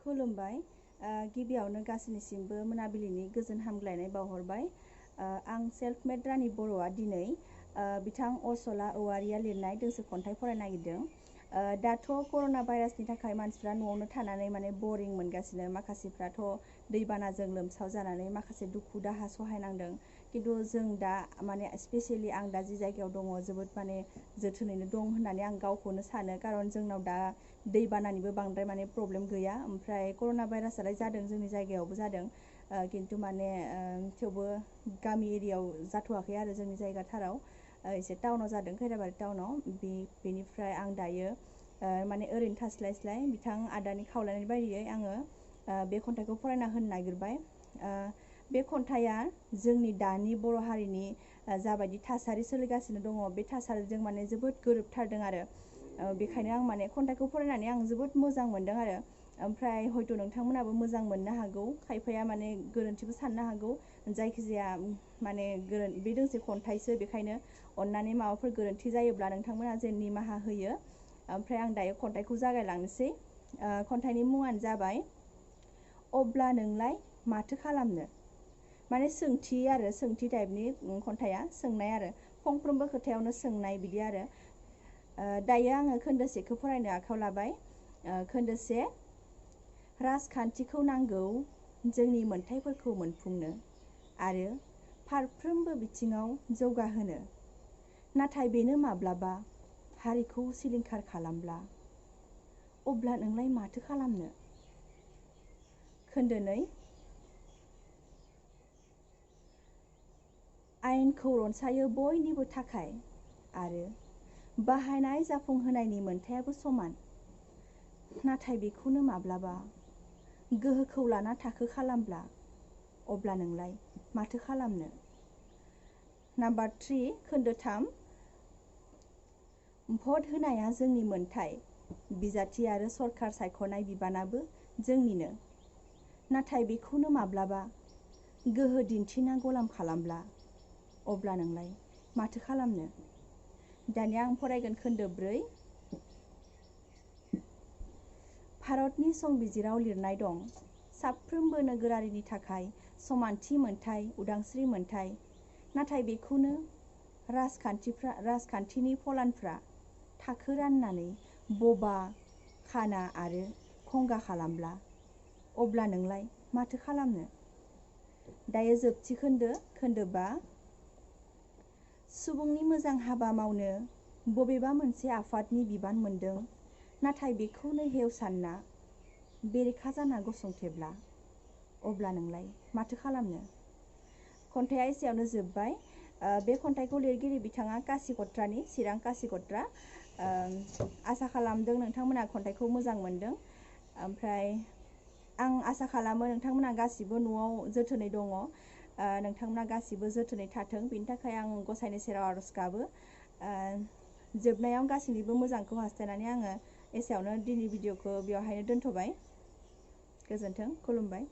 खुलुमबाय गिबियावनो गासैनिसिमबो मोनाबिलिनि गोजोन हामग्लायनाय बावहरबाय आं सेल्फ मेड रानि बर'आ दिनै बिथां असला औवारिया लिरनाय दोंसे खन्थाइ फरायनो नागिरदों दाथ' कर'ना भाइरासनि थाखाय मानसिफ्रा न'आवनो थानानै माने बरिं मोनगासिनो माखासेफ्राथ' दैबानाजों लोमसाव जानानै माखासे दुखु दाहा सहायनांदों किन्तु जों दा माने स्पेसियेलि आं दा जि जायगायाव दङ जोबोद माने जोथोनैनो दं होननानै आं गावखौनो सानो खारन जोंनाव दा दैबानानिबो बांद्राय माने प्रब्लेम गैया ओमफ्राय कर'ना भाइरासआलाय जादों जोंनि जायगायावबो जादों किन्तु माने थेवबो गामि एरियायाव जाथ'वाखै आरो जोंनि जायगाथाराव एसे टाउनाव जादों खैराबारि टाउनाव बेनिफ्राय आं दायो माने ओरैनो थास्लायस्लाय बिथां आदानि खावलायनाय बायदियै आङो बे खन्थाइखौ फरायना होनो नागिरबाय बे खन्थाइया जोंनि दानि बर' हारिनि जाबायदि थासारि सोलिगासिनो दङ बे थासारिजों माने जोबोद गोरोबथारदों आरो बेखायनो आं माने खन्थाइखौ फरायनानै आं जोबोद मोजां मोनदों आरो ओमफ्राय हयथ' नोंथांमोनाबो मोजां मोननो हागौ खायफाया माने गोरोन्थिबो साननो हागौ जायखिजाया माने बे दोंसे खन्थाइसो बेखायनो अन्नानै माबाफोर गोरोन्थि जायोब्ला नोंथांमोना जे निमाहा होयो ओमफ्राय आं दायो खन्थाइखौ जागायलांनोसै खन्थाइनि मुङानो जाबाय अब्ला नोंलाय माथो खालामनो माने सोंथि आरो सोंथि टाइपनि खन्थाइया सोंनाय आरो फंफ्रोमबो खोथायावनो सोंनाय बिदि आरो दायो आङो खोन्दोसेखौ फरायनो आखायाव लाबाय खोन्दोसे राजखान्थिखौ नांगौ जोंनि मोनथायफोरखौ मोनफुंनो आरो फारफ्रोमबो बिथिङाव जौगाहोनो नाथाय बेनो माब्लाबा हारिखौ सिलिंखार खालामब्ला अब्ला नोंलाय माथो खालामनो खोन्दो 2 आयेनखौ रनसायो बयनिबो थाखाय आरो बाहायनाय जाफुंहोनायनि मोनथायाबो समान नाथाय बेखौनो माब्लाबा गोहोखौ लाना थाखो खालामब्ला अब्ला नोंलाय माथो खालामनो नाम्बार 3 खोन्दो 3 भट होनाया जोंनि मोनथाय बिजाथि आरो सरखार सायख'नाय बिबानाबो जोंनिनो नाथाय बेखौनो माब्लाबा गोहो दिन्थिना गलाम खालामब्ला अब्ला नोंलाय माथो खालामनो दानिया आं फरायगोन खोन्दो 4 भारतनि संबिजिराव लिरनाय दं साफ्रोमबो नोगोरारिनि थाखाय समानथि मोनथाय उदांस्रि मोनथाय नाथाय बेखौनो राजखान्थिनि फलानफ्रा थाखो राननानै बबा खाना आरो खंगा खालामब्ला अब्ला नोंलाय माथो खालामनो दायो जोबथि खोन्दो 5 सुबुंनि मोजां हाबा मावनो बबेबा मोनसे आफादनि बिबान मोनदों नाथाय बेखौनो हेवसानना बेरेखा जाना गसंथेब्ला अब्ला नोंलाय माथो खालामनो खन्थाइया एसेयावनो जोब्बाय बे खन्थाइखौ लिरगिरि बिथाङा कासिकट्रानि चिरां कासिकट्रा आसा खालामदों नोंथांमोना खन्थाइखौ मोजां मोनदों ओमफ्राय आं आसा खालामो नोंथांमोना गासिबो न'आव जोथोनै दङ नोंथांमोना गासिबो जोथोनै थाथों बेनि थाखाय आं गसाइनि सेराव आरज गाबो जोबनायाव गासैनिबो मोजांखौ हास्थायनानै आङो एसेयावनो दिनै भिडिअखौ बेवहायनो दोनथ'बाय गोजोन्थों खुलुमबाय